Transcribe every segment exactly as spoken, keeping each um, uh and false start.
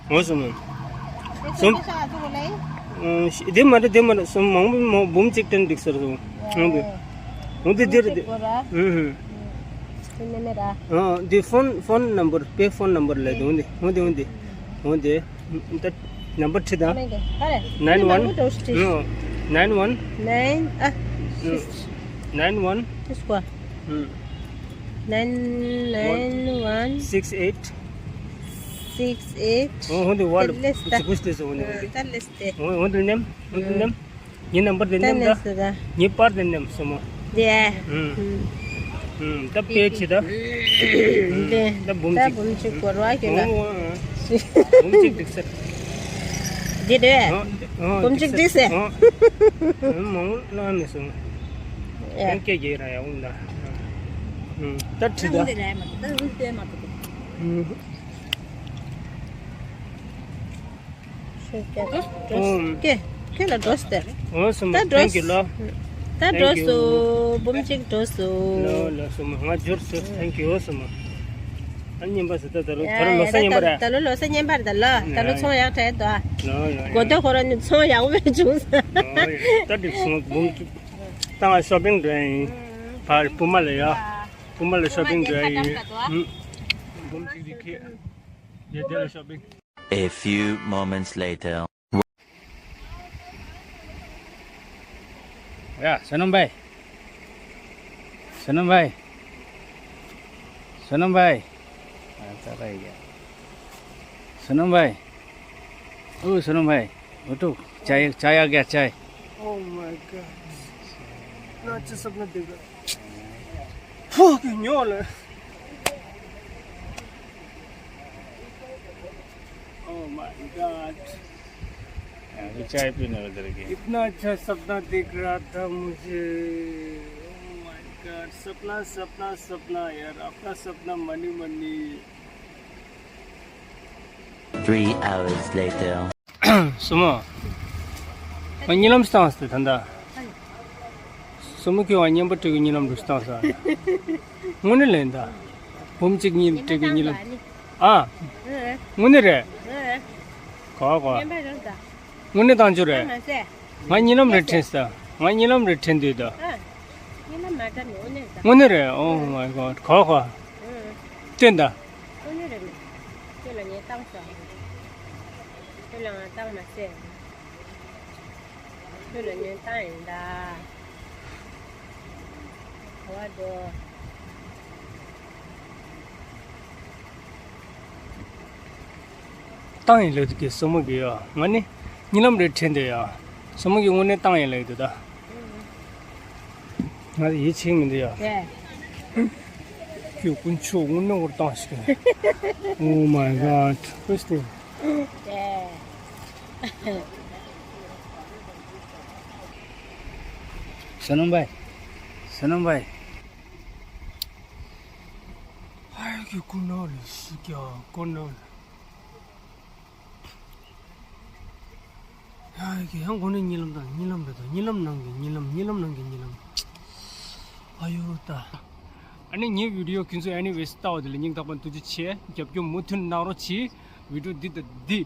འོ་སོང་མོ། སོང་། འདི་མ་རེད་འདི་མ་རེད། སོང་མང་པོ་མོ་འབུམ་གཅིག་སྟོན་འགྲིག་ཟེར་སོང་། འོ་འདི། འོ་འདི་འདིར་འདི། ཧུམ་ཧུམ། འདི་ཕོན་ཕོན་ནམ་བར་པེ་ཕོན་ནམ་བར་ལས་འདི། འོ་འདི། འོ་འདི། འོ་འདི། ད་ནམ་བར་ཁྲིད་ད། nine one nine one nine one nine one six eight six eight འོ་འདི་བ་ལ་ད་ལེས་ད། ཅི་ཀུས་ཏེ་སོང་འོ་འདི། ད་ལེས་ཏེ། འོ་འདི་ནམ་འོ་འདི་ནམ། ངའི་ནམ་བར་དེ་ནམ་ད། ངའི་པར་དེ་ནམ་སོང་མོ། དེ། ཨུམ། ཨུམ། ད་དཔེ་ཆེ་ད། དེ། ད་འབུམ་གཅིག་འབུམ་གཅིག་སྐོར་བ་ཁྱོད་ལ། འོ་འོ། འབུམ་གཅིག་འགྲིག་ཟེར། དེ་རེད། འོ་འོ། འབུམ་གཅིག་འགྲིག་ཟེར། འོ། འོ་མང་པོ་བླངས་མེད་སོང་། ཡ། ཡང་སྐད་རྒྱག་ར་ཡ་འོང་ད། ཨུམ། ད་ཁྲིད་ད། ད་འདི་རེད་མ་ད་འདི་མ་ད། ཨུམ། ཁྱོད་ལ་འགྲོ་སྟེ། འོ་སོང་མོ། ད་འགྲོ། Thank you ལོ། ད་འགྲོ་སོང་། འབུམ་གཅིག་འགྲོ་སོང་། ལོ་ལོ་སོང་མོ། ང་འབྱོར་སོང་། Thank you འོ་སོང་མོ། ཨ་ནི་ཉིན་པ་སུ་ད་ད་ལོ་ད་ལོ་ལོ་གསར་ཉིན་པ་རེད། ད་ལོ་ལོ་གསར་ཉིན་པ་རེད་ད་ལོ། ད་ལོ་ཚོང་ཡག་དྲག་འདུག་ལོ་ཡོ་གོ་ཐོས་ཁོ་རང་ནི་ཚོང་ཡག་པོ་བྱུང་ཟེར། ལོ་ཡོ་ད་འགྲིག་སོང་། འབུམ་གཅིག་ད་ང་ཤོ་པིང་འགྲོ་ཡིན། ཕར་བུ་མོ་ལ་ཡ། བུ་མོ་ལ་ཤོ་པིང་འགྲོ་ཡིན། འབུམ་གཅིག་འགྲིག་གི། དེ་དེ་ལ་ཤོ་པིང་། A few moments later. ཡ། བསོད་ནམས་བྷའི། བསོད་ནམས་བྷའི། བསོད་ནམས་བྷའི། ཨ་ཙ་བྷའི་ཡ། བསོད་ནམས་བྷའི། ཨོ་བསོད་ནམས་བྷའི། འུ་ཐུག་ཅ་ཡག་ཅ་ཡག་ཡ་ཅ། Oh my God. ना अच्छे सपना देखा। Fuck Noel. Oh my God. अभी चाय पीने उधर गए। इतना अच्छा सपना दिख रहा था मुझे। Oh my God. सपना सपना सपना यार, अपना सपना money money. Three hours later. སོང་མོ། ང་གཉིད་ལམ་བཏང་སྟེ་ད་ལྟ། སོང་མོ་ཁྱོད་ང་བརྙན་པར་སྤྲད་གི་གཉིད་ལམ་འགྲོ་བཏང་ས། དངོས་གནས་ལན་ད། འབུམ་གཅིག་གཉིད་སྤྲད་གི་གཉིད་ལམ། ཨ། དངོས་གནས་རེད། གོ་གོ། དངོས་གནས་བཏང་རྒྱུ་རེད། ང་གཉིད་ལམ་རེ་དྲན་ས། ང་གཉིད་ལམ་རེ་དྲན་དུས་ད། དངོས་གནས་རེད། Oh my God། གོ་གོ། སྟོན་ད། དངོས་གནས་རེད། ཁྱོད་ལ་ངས་བཏང་ས། ཁྱོད་ལ་ང་བཏང་མ་ཟད། ཁྱོད་ལ་ངས་བཏང་ཡིན་ད། ག་བ་འགྲོ། བཏང་ཡིན་ལབ་དུས་སོ་མོ་གི་ཡ། ང་ནི་གཉིད་ལམ་རེ་དྲན་དུས་ཡ། སོ་མོ་གི་དངོས་གནས་བཏང་ཡིན་ལབ་དུས་ད། ང་ཡིད་ཆེས་མི་འདུག་ཡ། ཁྱོད་དཀོན་མཆོག་དངོས་གནས་འོར་བཏང་ཞིག Oh my God. First thing. བསོད་ནམས་བྷའི། བསོད་ནམས་བྷའི། ཨ་ཡ་ཀི་ཀུ་ན་ལི་སི་ཀྱ་ཀུ་ན་ལི། ཡ་ཡ་ཀི་ཡང་ཁོ་ནས་གཉིད་ལམ་དང་གཉིད་ལམ་རེད་དང་གཉིད་ལམ་ནང་གི་གཉིད་ལམ། གཉིད་ལམ་ནང་གི་གཉིད་ལམ། ཨ་ཡོ་ད། ཨ་ནི་ངའི་བི་ཌི་ཡོ་ཁྱེད་ཚོས་ཨེ་ནི་ཝེས་ལྟ་བ་དེ་ལ་སྙིང་ཐག་པ་ནས་ཐུགས་རྗེ་ཆེ། རྒྱབ་སྐྱོར་མུ་མཐུད་གནང་རོགས་གྱིས། བི་ཌི་ཡོ་འདི་དང་འདི་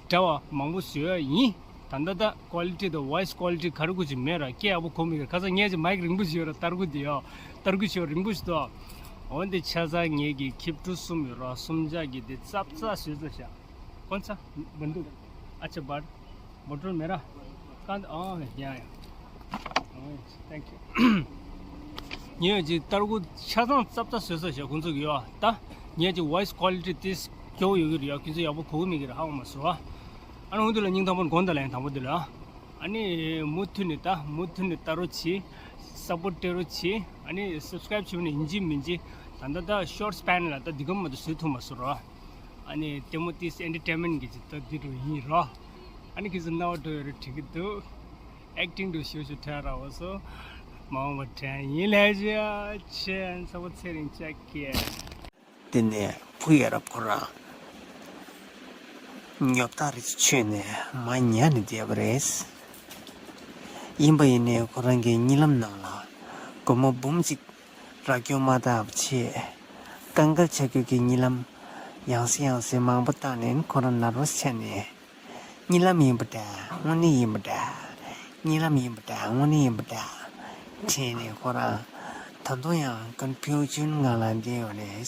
འདྲ་བ་མང་པོ་བཟོ་ཡ་ཡིན། ད་ལྟ་ད་ཀོ་ལི་ཊི་དང་ཝོ་ཡིས་ཀོ་ལི་ཊི་ག་རེ་དགོས་ཀྱི་མེད་ར། སྐད་ཡག་པོ་གོ་མི་དགོས། ཁ་སང་ངས་ཀྱི་མའིག་རིང་པོ་ཞིག་ཡོད་ར། ཏར་གུ་འདི་ཡོ། ཏར་གུ་ཞིག་རིང་པོ་ཞིག་འདུག་འོན་ཏེ་ཆ་ཚང་ངས་ཀྱི་ཁྱིབ་ཀྲུ་གསུམ་ཡོད་ར། གསུམ་ཆ་གི་འདི་ཙབ་ཙབ་བཟོས་ཚར་ཤག་ཁོ་ཚ་མི་འདུག་ཨ་ཅེ་བར། མོ་ཊར་མེད་ར། ཀན། ཨོ་ཡ་ཡ། ཨོ་ཡ། Thank you. ངས་ཀྱི་ཏར་གུ་ཆ་ཚང་ཙབ་ཙབ་བཟོས་ཚར་ཤག་ཁོང་ཚོ་གི་ཡོ། ད་ངས་ཀྱི་ཝོ་ཡིས་ཀོ་ལི་ཊི་ཏིས་སྐྱོ་བོ་ཡོད་ཀྱི་རེད་ཡ། ཁྱོད་ཚོ་ཡག་པོ་གོ་གི་མེད་ཀྱི་རེད། ཧ་གོ་མ་སོང་ཨ། ཨ་ནི་འོ་འདི་ལ་སྙིང་ཐག་པ་ནས་དགོངས་དག་ལན་དང་པོ་འདི་ལ་ཨ། ཨ་ནི་མུ་མཐུད་ནས་ད་མུ་མཐུད་ནས་ལྟ་རོགས་གྱིས། སབ་པོར་ཊི་སྤྲད་རོགས་གྱིས། ཨ་ནི་སབ་སི་ཀ་རེབ་བྱེད་པ་ནི་ཡིན་གཅིག་མིན་གཅིག་ད་ལྟ་ད་ཤོར་སི་པེན་ལ་ད་འདི་གམ་མ་གཏོགས་བཟོ་ཐུབ་མ་སོང་ར། ཨ་ནི་ལྟད་མོ་ཏིས་ཨེན་ཊར་ཊེན་མེན་གྱི་ཅིག་ད་འདི་འགྲོ་ཡིན་ར། ཨ་ནི་ཁྱེད་ཚོ་རྣ་བ་འགྲོ་ཡོད་རེད་དྲན་གྱི་འདུག་ཨེག་ཊིང་འགྲོ་ཞུ་ཞུ་དྲན་ར་བ་སོ། མ་འོངས་པ་དྲན་ཡིན་ལས་ཞུ་ཡ་ཆེ་ཚ་བོ་ཚེ་རིང་ལྕགས་ཀྱི། དེ་ནས་བུ་ཡ་རབས་ཁོ་རང་ཉོབ་ཐག་རེ་ཆོད་ནས་མ་ཉལ་ནས་བསྡད་པ་རེད། ཡིན་པ་ཡིན་ནའི་ཁོ་རང་གི་གཉིད་ལམ་ནང་ལ་སྒོར་མོ་འབུམ་གཅིག་རག་རྒྱུ་མ་ཐག་ཆད། ཀང་ཀལ་ཆགས་རྒྱུ་གི་གཉིད་ལམ་ ཡང་སེ་ཡང་སེ་མང་པོ་བཏང་ནས་ཁོ་རང་ནར་བོ་ཆགས་ནས། གཉིད་ལམ་ཡིན་པ་འདྲ། དངོས་གནས་ཡིན་པ་འདྲ། གཉིད་ལམ་ཡིན་པ་འདྲ། དངོས་གནས་ཡིན་པ་འདྲ། དྲན་ནས་ཁོ་རང་ད་དུང་ཡང་ཀོན་ཕིའུ་ཤན་ངང་ལ་བསྡད་ཡོད་རེད།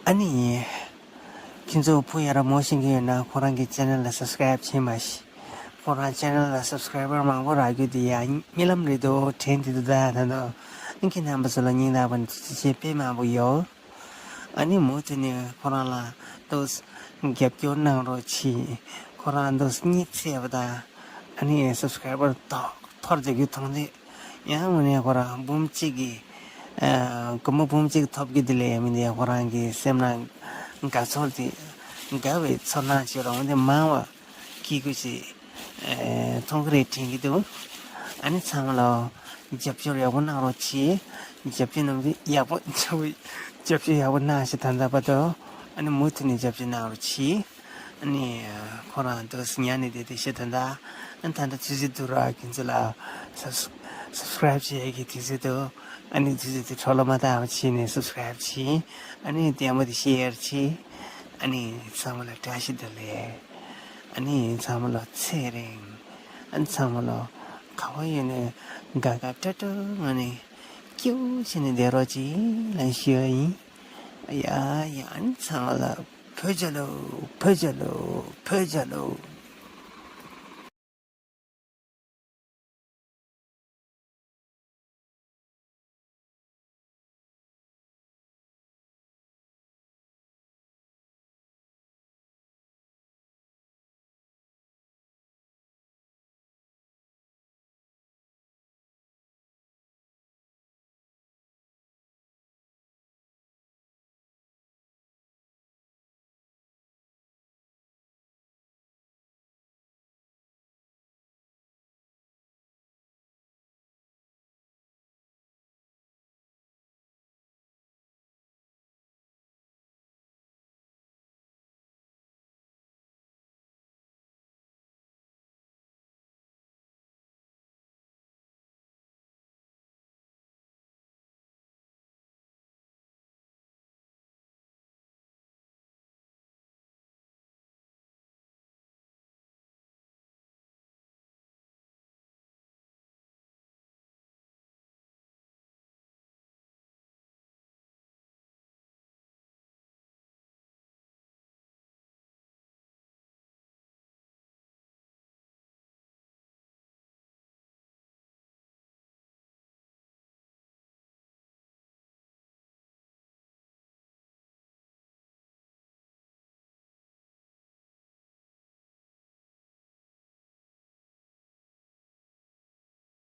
ཨ་ནི། ཁྱེད་ཚོ་བུ་ཡ་ར་མོ་ཤེས་ཀྱི་ཡོད་ན་ཁོ་རང་གི་ཆེ་ནལ་ལ་སབ་སི་ཀ་རབ་བྱེད་མ་ཤེས། ཁོ་རང་ཆེ་ནལ་ལ་སབ་སི་ཀ་རའི་བར་མང་པོ་རག་རྒྱུ་དེ་ཡང་རྨི་ལམ་རེད་འདུག་དྲན་དེ་འདུག་ད་ད་དུང་ཁྱེད་རྣམ་པ་ཚོ་ལ་སྙིང་ཐག་པ་ནས་ཐུགས་རྗེ་ཆེ། དཔེ་མང་པོ་ཡོད། ཨ་ནི་མུ་མཐུད་ནས་ཁོ་རང་ལ་ཏོག་ཙམ་རྒྱབ་སྐྱོར་གནང་རོགས་གྱིས། ཁོ་རང་ཏོག་ཙམ་གཉིད་སད་པ་དང་ཨ་ནི་སབ་སི་ཀ་རའི་བར་ཏོག་འཐོར་བསྡད་རྒྱུ་མཐོང་དུས། ཡང་དངོས་གནས་ཁོ་རང་འབུམ་གཅིག་གི་ཨ་སྒོར་མོ་འབུམ་གཅིག་ཐོབ་རྒྱུ་དེ་ལས་མི་འདི་ཁོ་རང་གི་སེམས་ནང་དགའ་ཚོར་དེ་དགའ་བའི་ཚོར་སྣང་ཞིག་རང་དེ་མང་བ་སྐྱིད་པོ་ཞིག་ཨ་མཐོང་གི་རེད་དྲན་གྱི་འདུག་ཨ་ནི་ཚང་མ་ལ་རྒྱབ་སྐྱོར་ཡག་པོ་གནང་རོགས་གྱིས། རྒྱབ་སྐྱོར་གནང་དུས་ཡག་པོ་རྒྱབ་སྐྱོར་ཡག་པོ་གནང་ཞིག་ད་ལྟ་བར་དུ་ཨ་ནི་མུ་མཐུད་ནས་རྒྱབ་སྐྱོར་གནང་རོགས་གྱིས། ཨ་ནི་ཁོ་རང་དུ་ཉར་ནས་བསྡད་དེ་ཤི་ད་ལྟ་ཨ་ད་ལྟ་དུས་ཚོད་འདུག་ར། ཁྱེད་ཚོ་ལ་སབ་སི་ཀ་རབ་བྱེད་ཡས་ཀྱི་དུས་ཚོད་འདུག་ཨ་ནི་དུས་ཚོད་དེ་འཕྲོ་བརླག་མ་བཏང་བ་བྱས་ནས་སབ་སི་ཀ་རབ་བྱེད། ཨ་ནི་ལྟད་མོ་དེ་ཤེར་བྱེད། ཨ་ནི་ཚང་མ་ལ་བཀྲ་ཤིས་བདེ་ལེགས། ཨ་ནི་ཚང་མ་ལ་ཚེ་རིང་། ཨ་ནི་ཚང་མ་ལ་ག་བ་ཡོད་ནས་དགའ་དགའ་སྤྲོ་སྤྲོ་ངང་ནས་སྐྱིད་པོ་བྱས་ནས་བསྡད་རོགས་གྱིས་ལབ་ཞུ་ཡ་ཡིན། ཡ་ཡ། ཨ་ནི་ཚང་མ་ལ་བོད་རྒྱལ་ལོ། བོད་རྒྱལ་ལོ། བོད་རྒྱལ་ལོ།